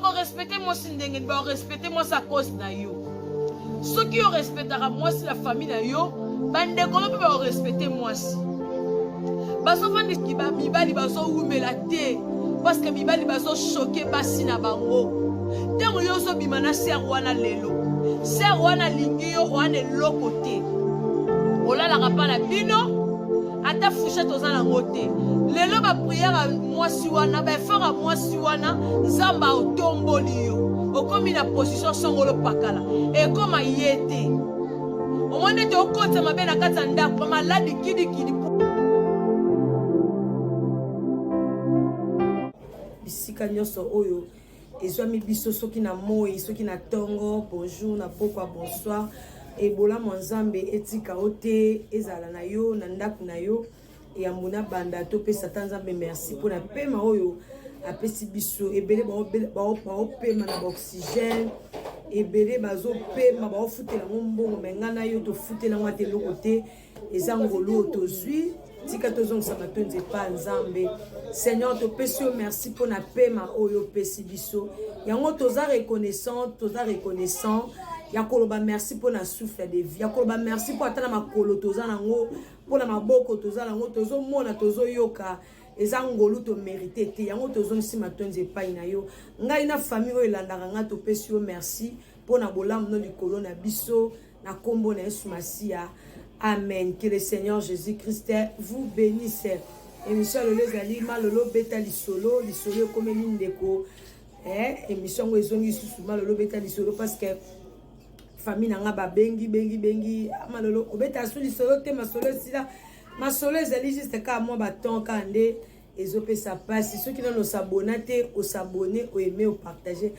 Bakorespecte mwasi ndenge nini? Bakorespecte mwasi a cause na yo. Soki yo respectaka mwasi na famille na yo, bandeko no mpe bakorespecte mwasi. Bazofandisa mibali bazowumela te parceke mibali bazochoke basi na bango. Ntango yo ozobima na ser wana lelo, ser wana alingi yo wana eloko te, olalaka mpa na bino ata fouchette oza nango te. Lelo bapriere ya mwasi wana, baeffort ya mwasi wana, Nzambe aotomboli yo, okomi na position songolo pakala, ekoma ye te. Omoni ete okotisa mabe na kati ya ndako, bamaladi kidikidi. Bisika nyonso oyo ezwami biso, soki na moi, soki na ntongo, bonjour, na pokwa, bonsoir. Ebolamu ya Nzambe etika yo te, ezala na yo na ndako na yo. Yambo na banda, topesa ata Nzambe merci mpona pema oyo apesi biso. Ebele baopema na baoxygène, ebele bazopema baofutela yango mbongo, me ngai na yo tofutela yango ata eloko te. Eza ngolu oyo tozwi, tika tozongisa matondi epa Nzambe. Seigneur, topesi yo merci mpona pema oyo opesi biso. Yango toza reconnaissant, toza reconnaissant ya koloba merci mpona souffle de vie, ya koloba merci mpo ata na makolo toza nango, mpona maboko toza nango, tozomona, tozoyoka. Eza ngolu tomerite te, yango tozongisi matondi epai na yo. Ngai na famille oyo elandaka ngai, topesi yo merci mpona bolamu no likolo na biso, na kombo na Yesu Masiya, amen. Que le Seigneur Jésus Christ vous bénisse. Émission ya lelo ezali Malolo beta lisolo. Lisolo ekomeli ndeko, émission yango ezongi lisusu Malolo beta lisolo parce que famille na nga babengi bengi bengi, Malolo obeta su lisolo te, masolo esila. Masolo ezali juste kaka mwa baton kaka nde ezopesa mpasi. Soki nano osabona te, osabone, oaime, opartage.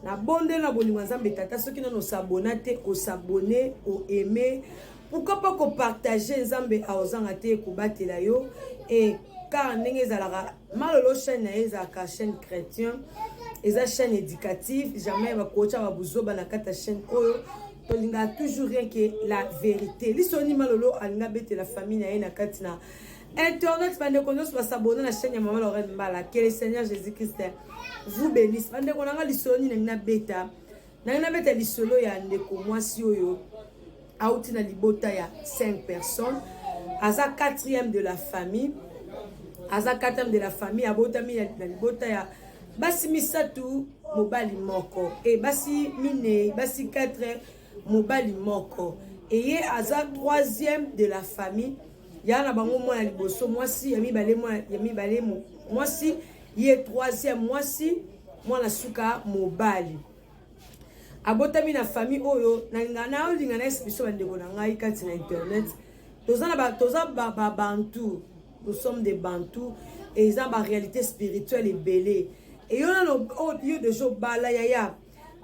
Na bonde na bolingo ya Nzambe Tata, soki nano osabona te, osabone, oaime, pourquoi pas kopartage. Nzambe aozanga te kobatela yo. E kaka ndenge ezalaka, Malolo chaîne na ye ezalaka chaîne chrétien, eza chaîne éducative. Jamais bakotya babuzoba na kati ya chaîne oyo. Tolingaka toujours rien que la vérité. Lisoni Malolo alinga betela famille na ye na kati na internet. Bandeko nyonso basabona na chaîne ya Mama Lorraine Mbala, que le Seigneur Jésus Christ vous bénisse. Bandeko na nga, lisolo nini nabeta? Nangi nabeta lisolo ya ndeko mwasi oyo auti na libota ya 5 personnes, aza quatrième de la famille, aza quatrième de la famille. Abotami na libota ya basi misatu, mobali moko, e basi minei, basi 4, mobali moko. Eye aza troisième de la famille ya na bango. Mwana liboso mwasi, ya mibale, ya mibale mwasi, ye troisième mwasi, mwana suka mobali. Abotami na famille oyo nalinga naolinga na biso. Bandeko na ngai kati na internet, toza na toza babantu, nous sommes des Bantu. Eza baréalité spirituelle ebele. Eyo nano yo deja obala, yaya,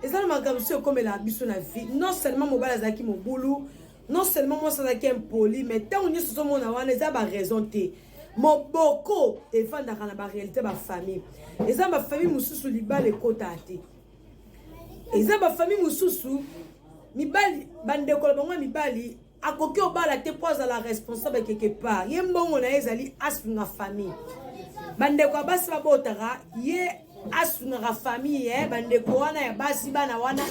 eza na makambo so ekomela biso na vie. Non seulement mobali azalaki mobulu, non seulement mwasi azalaki impoli, mais ntango nyonso ozomona wana eza baraison te. Moboko evandaka na baréalité bafamille. Eza bafamille mosusu libala ekotaka te, eza bafamille mosusu mibali, bandeko na bango ya mibali akoki obala te mpo azala responsable quelque part. Ye mbongo na ye ezali asunga famille. Bandeko ya basi babotaka, ye asungaka famille ye. Bandeko wana ya basi, bana wana,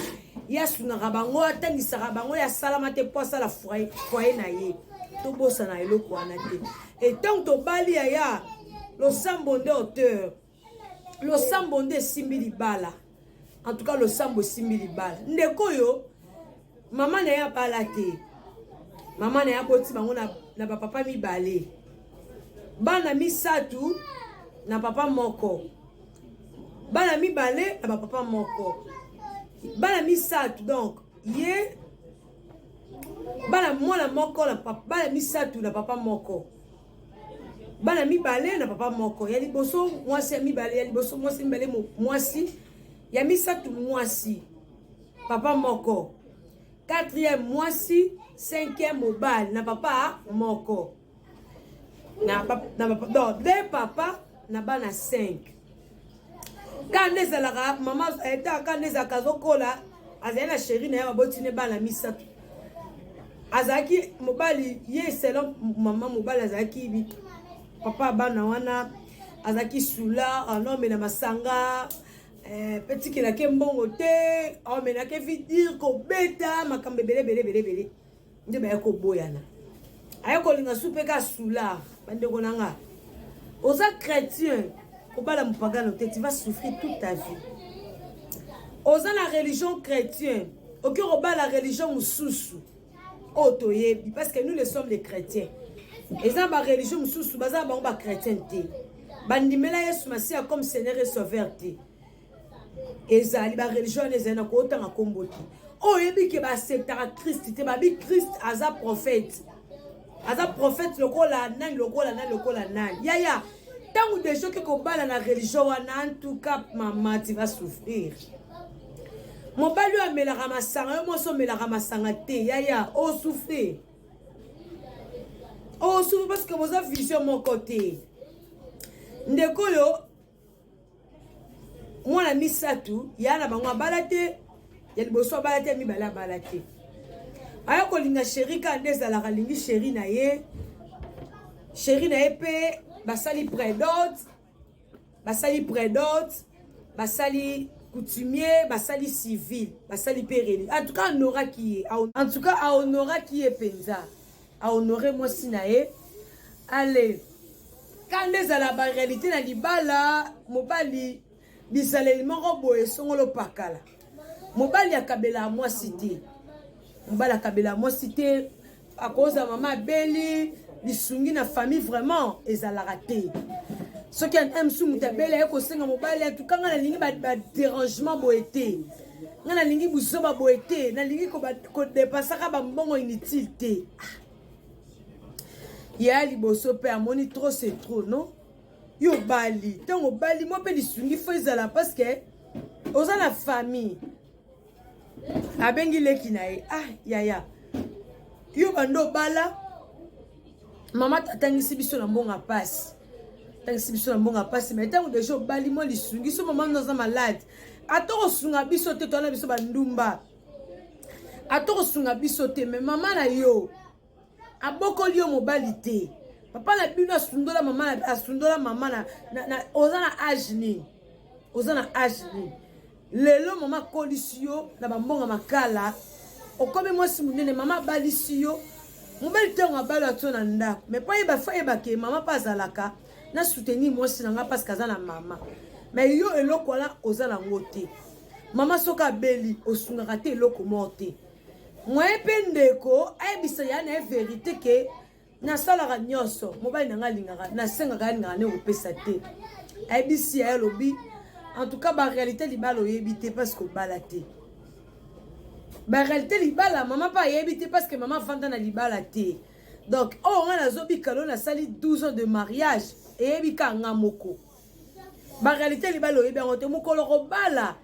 ye asungaka bango, atangisaka bango. Ye asalama te mpo asala foyer na ye. Tobosana eloko wana te. Etango tobali, yaya, losambo nde auteur, losambo nde esimbi libala. En tout cas, losambo esimbi libala. Ndeko oyo, mama na ye abala te. Mama na ye aboti bango na bapapa mibale, bana misatu na papa moko, bana mibale na bapapa moko, bana misato. Donc ye bana mwana moko na papa, bana misato na papa moko, bana mibale na papa moko. Ya liboso mwasi, ya mibale, ya liboso mwasi, mibale mwasi, ya misato mwasi, papa moko, quatrième mwasi, cinquième mobali na papa moko na papa. Donc deux papa na bana 5. Kaka nde ezalaka mama eta, kaka nde ezalaka azokola, azali na chéri na ye, baboti ne bana misato. Azalaki mobali ye, selon mama, mobali azalaki papa ya bana wana, azalaki sula, anomela masanga. Eh, mpe tikelake mbongo te aomelake vidire kobeta makambo ebele ebele ebele ebele nde baye koboyana aye kolinga su mpe ka soulard bandeko na nga oza chrétien kobala mopagano te tu vas souffrir toute ta vie oza na religion chrétien okoki kobala religion mosusu oyo toyebi parce que nous les sommes les chrétiens eza bareligion mosusu baza na bango bachrétien te bandimela yesu masiya comme seigneur et sauveur te ezali bareligion wana ezali na kootanga nkombo te oyo oyebi ke baacceptaka krist te babi krist aza prophète aza prophète lokola nani lokola nani lokola nani yaya ntango deja oke kobala na religion wana en tout cas mama tu vas souffrir mobali oyo amelaka masanga yo mwasi omelaka masanga te yaya osouffrir osouffrir parce que boza vision moko te ndeko oyo mwana misato ya na bango abala te ya liboso abala te ya mibale abala te aya kolinga sheri kaka nde ezalaka alingi sheri na ye sheri na ye mpe basali predot basali predot basali coutumier basali civil basali mpe reli en tout cas honoraki ye en tout cas ahonoraki ye mpenza ahonore mwasi na ye ale kanda ezala barealité na libala mobali bizaleli moko boye songolo pakala mobali akabelaka mwasi te mobali akabelaka mwasi te akozala mama abeli lisungi na famille vraiment ezalaka te soki msu moto abeli aye kosenga mobali antuka ngai nalingi baderangement boye te ngai nalingi buzoba boye te nalingi kodepasaka bambongo inutile te ah. ya liboso mpe amoni trop c'est trop non yo obali ntango obali mwa mpe lisungi fo ezala parce que oza na famille abengi leki na ye ah yaya yo banda obala mama atangisi biso na mbongo ya mpasi atangisi biso na mbongo ya mpasi mai ntango deja obali mwa lisungi so mama no aza malade ata kosunga biso te towana biso bandumba ata kosunga biso te me mama na yo abokoli yo mobali te papa na bino asundola mama asundola mama na, na, na oza na age nini oza na age nini lelo mama akolisi yo na bambonga makala okomi mwasi monene mama abalisi yo mobali ntango abali atio na ndako mais mpo ayeba fo ayeba ke mama mpe azalaka na soutenir mwasi na nga parce que aza na mama mais yo eloko wana oza nango te mama soki abeli osungaka te eloko moko te moyen mpe ndeko ayebisa ya na ye verité ke nasalaka nyonso mobali na ngai alingaka nasengaka alingaka nde kopesa te ayebisi ya ye alobi en tout cas baréalité libala oyebi te parce que obala te baréalité libala mama mpe ayebi te parce que mama afanda na libala te donc oyo ngai nazobika lelo nasali 12 ans de mariage eyebi ka nga moko baréalité libala oyebi yango te mokolo kobala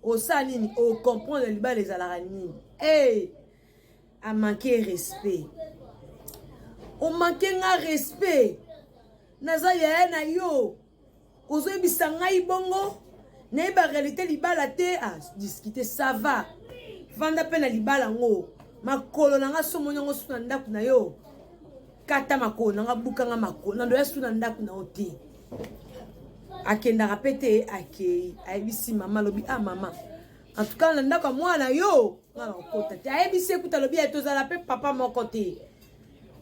osala nini ocomprendre libala ezalaka nini hey! a manque respect omanke nga respect naza yaya na yo ozoyebisa ngai bongo nayeba réalité libala te ah, discute ça va vanda mpe na libala yango makolo na nga somoni yango su na ndako na yo kata makolo na nga buka nga makolo na ndoya su na ndako na yo te akendaka mpe te akei ayebisi mama alobi ah mama en tout cas na ndako ya mwana yo nga na kokota te ayebisi ekuta alobi ya tozala mpe papa moko te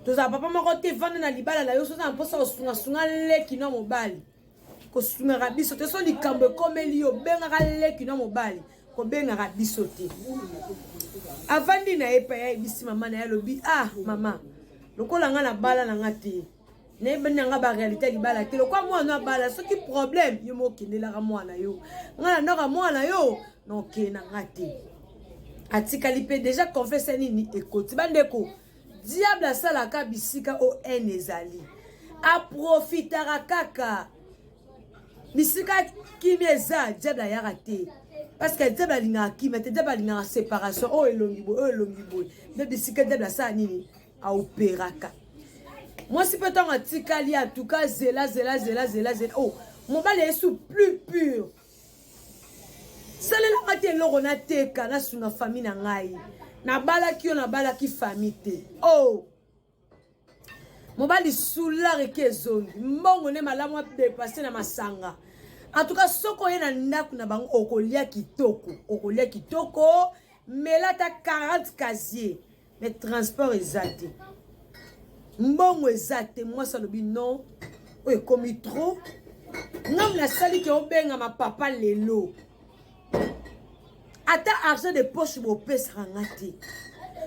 tozala papa moko te vanda na libala na yo soza na mposa kosungasunga leki na mobali kosungaka biso te so likambo ekomeli yo bengaka leki na mobali kobengaka biso te avandi na ye mpe ayebisi mama na ye alobi ah mama lokola nga nabala na nga te nayebani na nga baréalité ya libala te lokwa mwana abala soki problème yo moko okendelaka mwana yo nga na ndako ya mwana yo nakokende na nga te atikali mpe deja confese nini ekoti bandeko diable asalaka bisika oyo haine ezali aprofitaka kaka bisika kimia eza diable ayaka te parce que diable alingaka kimia te diable alingaka séparation oyo elongi boye oyo elongi boye nde bisika diable asala nini aoperaka mwasi mpe ntango atikali atuka zela zela zela zela zela oh mobali ayesu plus pur salelanga te eloko nateka nasunga famille na ngai nabalaki yo nabalaki famille te oh mobali soulard eke ezongi mbongo nde malamu adepasse na masanga En tout cas, soki oye na ndako na bango, okolia kitoko, okolia kitoko, mela ata 40 casier, mais transport eza te, mbongo eza te. Mwasi alobi non, oyo ekomi trop. Ngam nasali ke obengama papa lelo, ata argent de poche bopesaka nga te.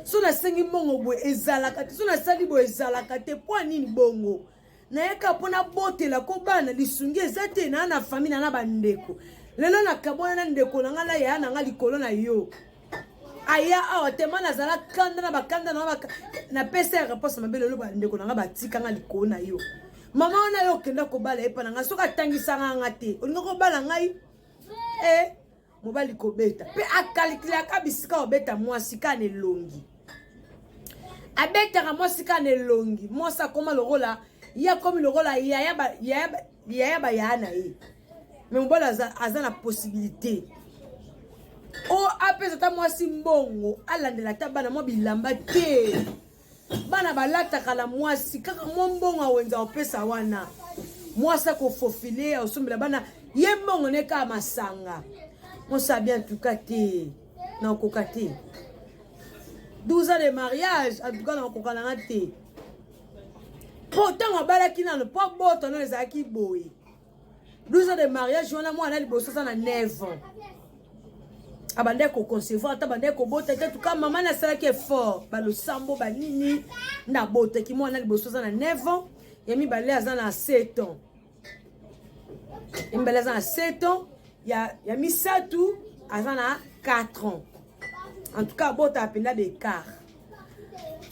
So nasengi mbongo boye, ezalaka te. So nasali boye, ezalaka te. Mpo nini bongo nayaka mpo nabotela ko bana? Lisungi eza te. Naa na famille, na na bandeko. Lelo nakabwana na ndeko na ngai, na yaya na ngai likolo na yo. Aya awa tema, nazala kanda na bakanda na napesa ya réponse mabe. Lelo bandeko na ngai batikanga likolo na yo. Mama wana, yo okenda kobala epa na ngai, soki atangisaka nga te, olinga kobala ngai e mobali kobeta mpe akalkulaka bisika obeta mwasi kaka na elongi. Abetaka mwasi kaka na elongi. Mwasi akoma lokola ye, akomi lokola yaya bayaya na ye. Mais mobali aza na possibilité o apesa ata mwasi mbongo, alandela ata bana mwa bilamba te. Bana balataka na mwasi kaka mwa mbongo awenza opesa wana. Mwasi akofofile, akosombela bana ye mbongo ne kaka masanga. Mwasi abi antuka te, nakoka te. 12 ans de mariage, en tout cas nakoka nanga te. Mpo ntango abalaki nano, mpo abota nano, ezalaki boye. 12 ans de mariage wana, mwana liboso aza na 9 ans. Abandaki koconcevoir ata abandaki kobota te. Tuka mama nasalaki effort, balosambo banini, nabotaki mwana liboso aza na 9 ans, ya mibale aza na 7 ans, ya mibale aza na 7 ans, ya misato aza na 4 ans. En tout cas abotaka mpenza d'écart.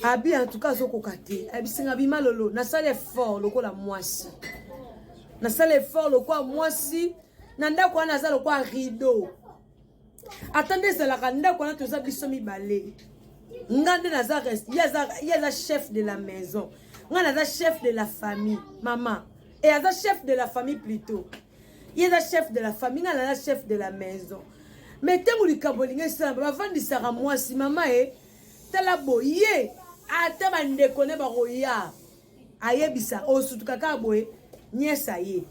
Abi en tout cas azokoka te. Abisinga bima lolo, nasala effort lokola mwasi, nasala effort lokola mwasi na ndako wana. Aza lokola rideau. Ata nde ezalaka ndako wana, toza biso mibale. Nga nde naza, ye aza chef de la maison, nga naza chef de la famille. Mama e aza chef de la famille plutôt. Ye aza chef de la famille, nga naza chef de la maison. Mais ntango likambo elingi esalama, bavandisaka mwasi: mama e, tala boye. Ata bandeko ne bakoya, ayebisa osutuka kaka boye, niesa ye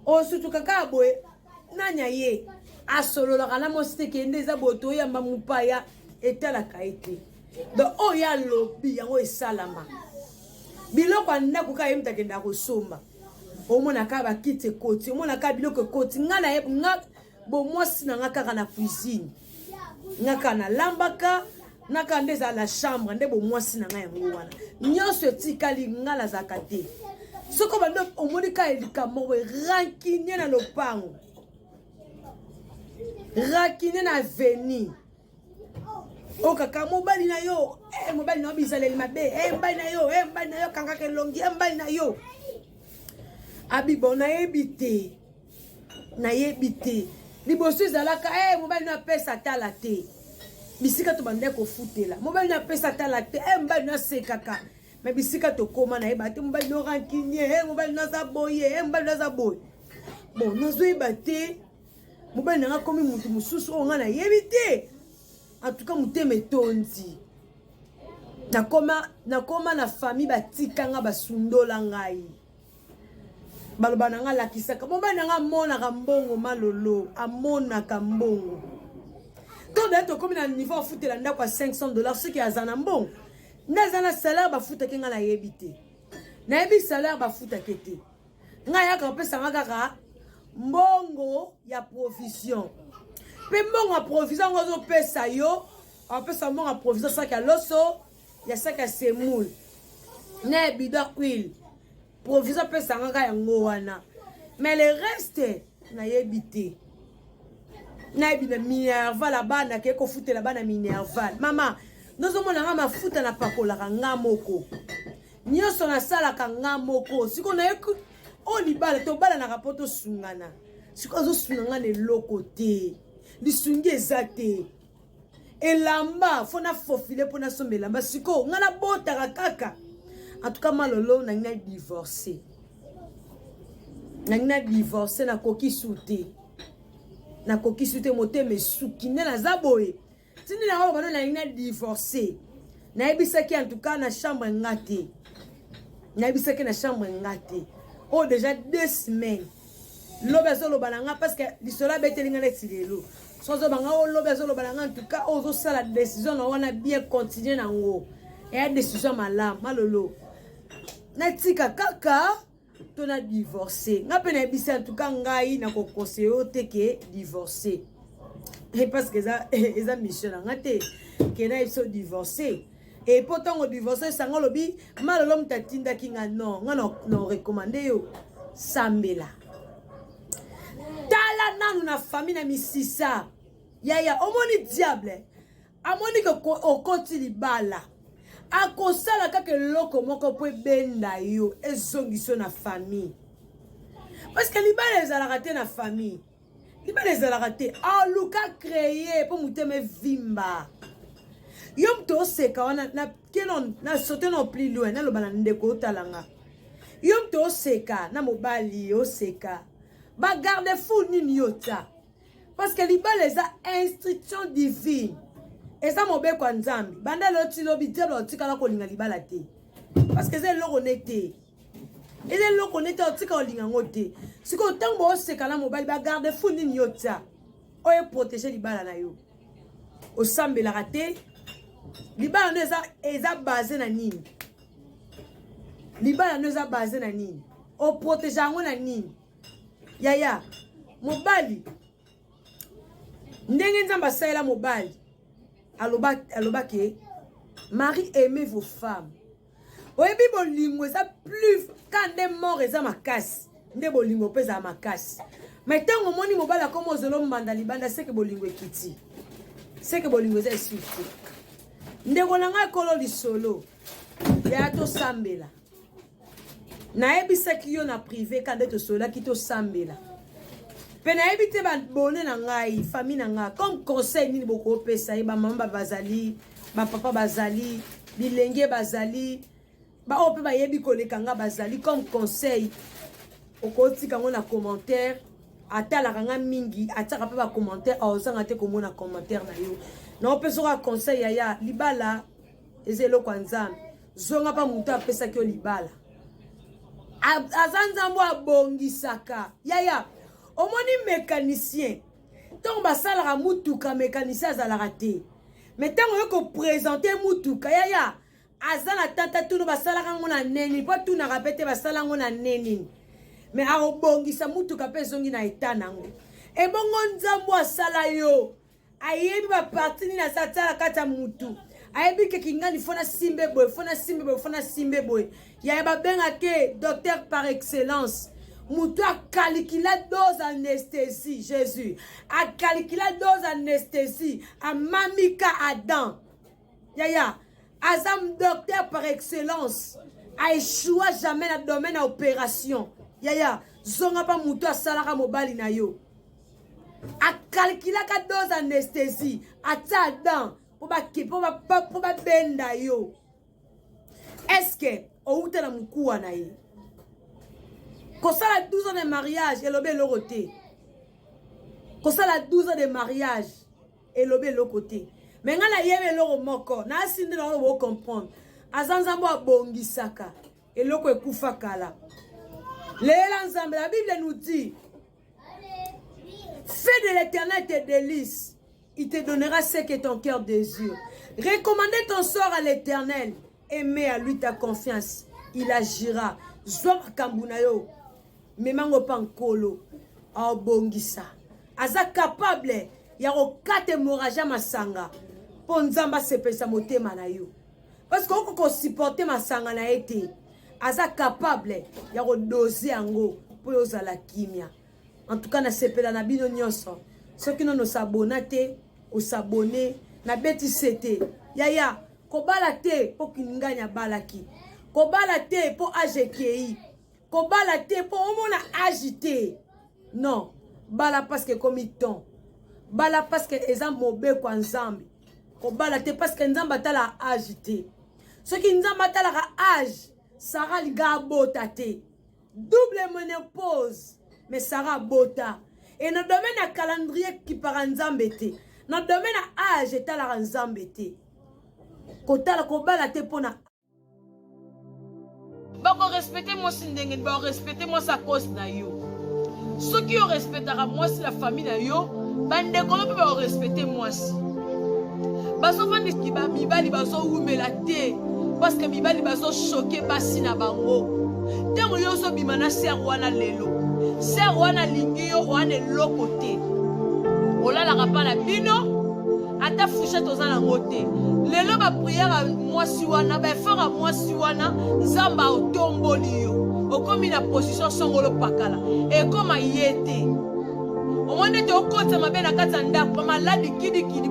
osutuka kaka boye, nani aye asololaka na mwasi te. Kende eza boye, toyamba mopaya, etalaka ye te. Donc oyo alobi yango esalama. Biloko ya ndako kaka ye moto akendaka kosomba. Omona kaka bakiti ekoti, omona kaka biloko ekoti. Nga na nga bomwasi na nga kaka na cuisine, nga kaka nalambaka, naka nde ezala na chambre nde bomwasi na ngai. Yango wana nyonso etikali nga nazalaka te. Soki obandi, omoni kaka likambo moko boye, rancune na lopango, rancune na avenue oyo kaka mobali na yo, eh, mobali na yo bizaleli mabe, eh, mobali na yo, eh, mobali na yo kangaka elongi, eh, mobali na yo. Abi bon, nayebi te, nayebi te. Liboso ezalaka eh, mobali no apesa tala te. Bisika tobandaki kofutela, mobali no apesa tala te, eh, mobali no asekaka. Mais bisika tokóma, nayeba te. Mobali no rancunier, eh, mobali no aza boye, eh, mobali no aza boye. Bon, nazoyeba te. Mobali nanga akomi motu mosusu oyo ngai nayebi te. En tout cas motema etondi. Nakoma, nakoma na famille, batikanga, basundola ngai. Baloba na nga alakisaka mobali na nga, amonaka mbongo. Malolo amonaka mbongo to daye. Tokomi na niveau afutela ndako ya 500 $. Soki aza na mbongo nde aza na salaire bafutaki, ngai nayebi te. Nayebi salaire bafutaki te. Ngai yaka kopesanga kaka mbongo ya provision. Mpe mbongo ya provision yango azopesa yo, apesa mbongo ya provision saki ya loso, ya saki ya semoule na ya bidon huile. Provision apesanga kaka yango wana, mais le reste nayebi te. Nayebi na minerval ya bana, ke kofutela bana minerval. Mama, nozomona nga mafuta napakolaka nga moko, nyonso nasalaka nga moko. Sikoyo nayebi oyo libala tobalanaka mpo tosungana. Sikoyo azosunga nga na eloko te, lisungi eza te. Elamba fo nafofile mpo nasomba elamba. Sikoyo nga nabotaka kaka. En tout cas malolo, nangi na divorce, nangi na divorce. Nakoki su te, nakoki su te. Motema esuki nde naza boye. Tindi nango bano, nalingi na divorce. Nayebisaki en tout cas na chambre nga te, nayebisaki na chambre nga te. Oyo déjà 2 semaines. Lobi azoloba na nga parce que lisolo abeteli nga neti lelo. So azoloba nga o oh, lobi azoloba na nga en tout cas oyo ozosala décision na wana bien continue nango. Eya décision malamu malolo. Natika kaka to na divorce nga mpe nayebisi en tout cas ngai nakoconseille yo te ke divorce parce que eza, eza mission na nga te ke nayebisi yo divorce e mpo ntango divorce esanga olobi malolo moto atindaki nga non nga na recommande yo sambela tala nanu na famille na misisa yaya omoni diable amoni ke okoti libala akosala kaka eloko moko mpo ebenda yo ezongisa yo na famille parce que libala ezalaka te na famille libala ezalaka te aluka creye mpo motema evimba yo moto oseka wana na keno na sote no plus loin naloba na ndeko otala nga yo moto oseka na mobali oseka bagarde fou nini yo tia parce que libala eza instruction divine eza mobeko ya nzambe banda lelo ti lobi diable atikala kolinga libala te parce que eza eloko ne te eza eloko ne te otika kolinga yango te sikoyo ntango booseka na mobali bagarde fou nini yo tia oyo eprotege libala na yo osambelaka te libala no eza, eza base na nini libala no eza base na nini oprotege yango na nini yaya mobali ndenge nzambe asalela mobali aloba, aloba ke marie aimez vos femmes oyebi bolingo eza plus ka nde mort eza makasi nde bolingo mpe ezala makasi mai ntango omoni mobali akoma ozolo mbanda libanda seke bolingo ekiti seke bolingo eza esuki te ndeko na ngai kolo lisolo yaya tosambela nayebisaki yo na prive ka nde tosololaki tosambela mpe nayebi te babone na ngai famille na ngai comme conseil nini bokopesa ye bamama bazali bapapa bazali bilenge bazali baoyo mpe bayebi koleka ngai bazali comme conseil okotika yango na commentaire atalaka nga mingi atiaka mpe bacommentaire aozanga te komona commentaire na yo naopesa oka conseil yaya libala eza eloko ya nzambe zonga mpa moto apesaki yo libala aza nzambe abongisaka yaya omoni mécanicien ntango basalaka motuka mécanicien azalaka te me ntango oye kopresente motuka yaya aza na tata tuno basalaka yango na neni mpo atunaka mpe te basala yango na neni me akobongisa motuka mpe ezongi na eta na yango ebongo nzambe asala yo ayebi baparti nini aza atia na kati ya mutu ayebi ke kingani fo nasimbe boye fo nasimbe boye fo nasimbe boye yaya babengake docteur par excellence moto akalikila dose anesthésie jésus akalikila dose anesthésie amamika adam yaya aza docteur par excellence aechoua jamais na domaine ya opération yaya zonga mpa moto asalaka mobali na yo akalkilaka dose anesthésie atia adam mpo babenda yo estce owuta na mokuwa na ye kosala 12 ans de mariage elobi eloko te kosala 12 ans de mariage elobi eloko te me ngai nayebi eloko moko naasi nde naolo bocomprendre aza nzambe abongisaka eloko ekufa kala lela nzambe la bible nous dit Fais de l'éternel tes délices. Il te donnera ce que ton cœur désire. Recommandez ton sort à l'éternel et mets à lui ta confiance. Il agira. Zwa makambo na yo. Memango pa nkolo. Aobongisa. Aza capable ya kokata hémorragie ya masanga mpo nzambe asepelisa motema na yo parce que okoki kosupporte masanga na ye te aza capable ya kodose yango mpo yo ozala kimia en tout cas nasepela na bino nyonso soki nono osabona te osabone nabeti se te yaya kobala te mpo kiningani abalaki kobala te mpo age ekei kobala te mpo omona age te non bala parce que ekomi temps bala parce que eza mobeko ya nzambe kobala te parce que nzambe atala age te soki nzambe atalaka age sara alinga abota te double menopause mais sara abota e na domaine ya calendrier ekipaka nzambe te na domaine ya age etalaka nzambe te kotala kobala te mpo na bakorespecte mwasi ndenge nini bakorespecte mwasi a cause na yo. Soki yo respectaka mwasi na famille na yo, bandeko no mpe bakorespecte mwasi. Bazofandisa mibali bazowumela te parce que mibali bazochoke basi na bango. Ntango yo ozobima na sere wana lelo, sere wana alingi yo wana eloko te, olalaka mpa na bino ata fourchette oza nango te. Lelo bapriere ya mwasi wana, baeffort ya mwasi wana, Nzambe aotomboli yo, okomi na position songolo pakala, ekoma ye te. Omoni ete okotisa mabe na kati ya ndako, bamaladi kidikidi.